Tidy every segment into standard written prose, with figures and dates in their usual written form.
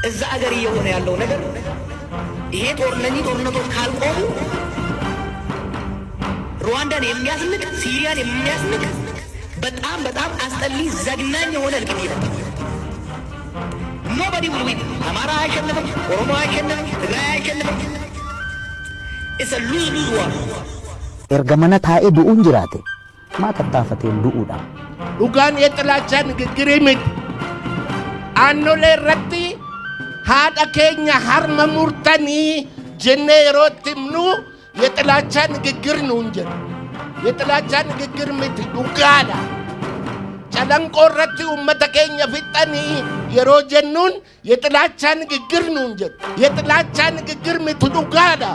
እዛ አገር እየሆነ ያለው ነገር ይሄ ጦር እነኚህ ጦርነቶች ካልቆሙ ሩዋንዳን የሚያስንቅ ሲሪያን የሚያስንቅ በጣም በጣም አስጠሊ ዘግናኝ የሆነ እልቂት ይመጣል። ኖበዲ ዊል ዊን። አማራ አያሸንፍም፣ ኦሮሞ አያሸንፍም፣ ትግራይ አያሸንፍም። ኢትስ አ ሉዝ ሉዝ ዋር። Erga mana taa'ee du'uun jiraate maa tattaafateen du'uudha. Dhugaan የጥላቻ ንግግር miti. Aannolee irratti haadha keenya harma murtanii jennee yeroo itti himnu የጥላቻ ንግግር nuun jedhu. የጥላቻ ንግግር miti, dhugaadha. Calanqoo irratti uummata keenya fixanii yeroo jennuun የጥላቻ ንግግር nuun jedhu. የጥላቻ ንግግር miti, dhugaadha.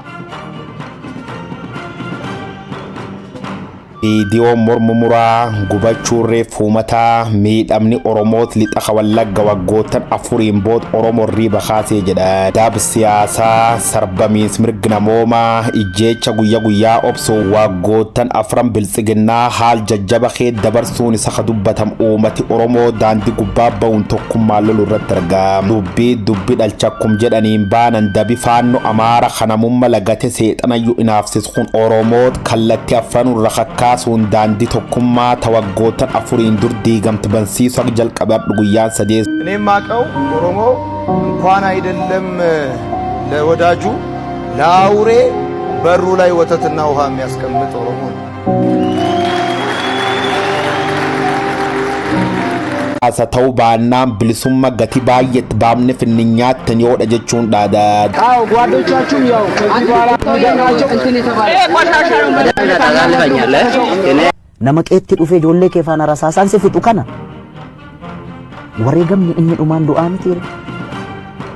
Viidiyoon morma muraa gubachuu reeffa uummataa miidhamni Oromoot lixa Wallagga waggoottan afuriin booda Oromoo riiba kaasee jedha. Dab siyaasaa sarbamiins mirga namoomaa ijjeecha guyya guyyaa obsuu waggoottan afran biltsiginnaa haal jajjaba kee dabarsuun isa ka dubbatam uummati Oromoo daandii gubbaa ba'uun tokkummaa lolu irratti argama. Dubbii dubbi dhalchakkum jedhaniin baanan dabi faanno Amaara kanamumma lagate seexanayyuu inaafsis kun Oromoot kallattii afranurra kakkaasuun daandii tokkummaa ta waggoottan afuriin dur diigamte bansiisuu akka jalqabe har'a guyyaan sadee. እኔ የማውቀው ኦሮሞ እንኳን አይደለም ለወዳጁ ለአውሬ በሩ ላይ ወተትና ውሃ የሚያስቀምጥ ኦሮሞ ነው። Asa ta'uu baannaan bilisummaa gatii baay'eetti baafne finninyaattan yoodha jechuun dhaada. አዎ ጓዶቻችሁም ያው ከዚህ በኋላ የሚገኛቸው Nama qeetti dhufee ijoollee kee faana rasaasaan si fixu kana wareegamni inni dhumaan du'aa miti.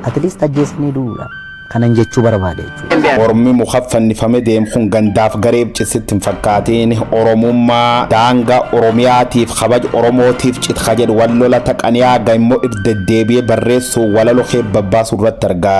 At least ajjeesanii du'uudha. Kanan jechuu barbaade jechuudha. Ormi muka fannifame deemu kun gandaaf gareef cisitti hin fakkaatiin Oromummaa daangaa Oromiyaatiif kabaja Oromootiif citka jedhu wal lola taqaniyaa gaimmoo irra deddeebi'ee barreessuu walaloo kee babbaasuu irratti argaa.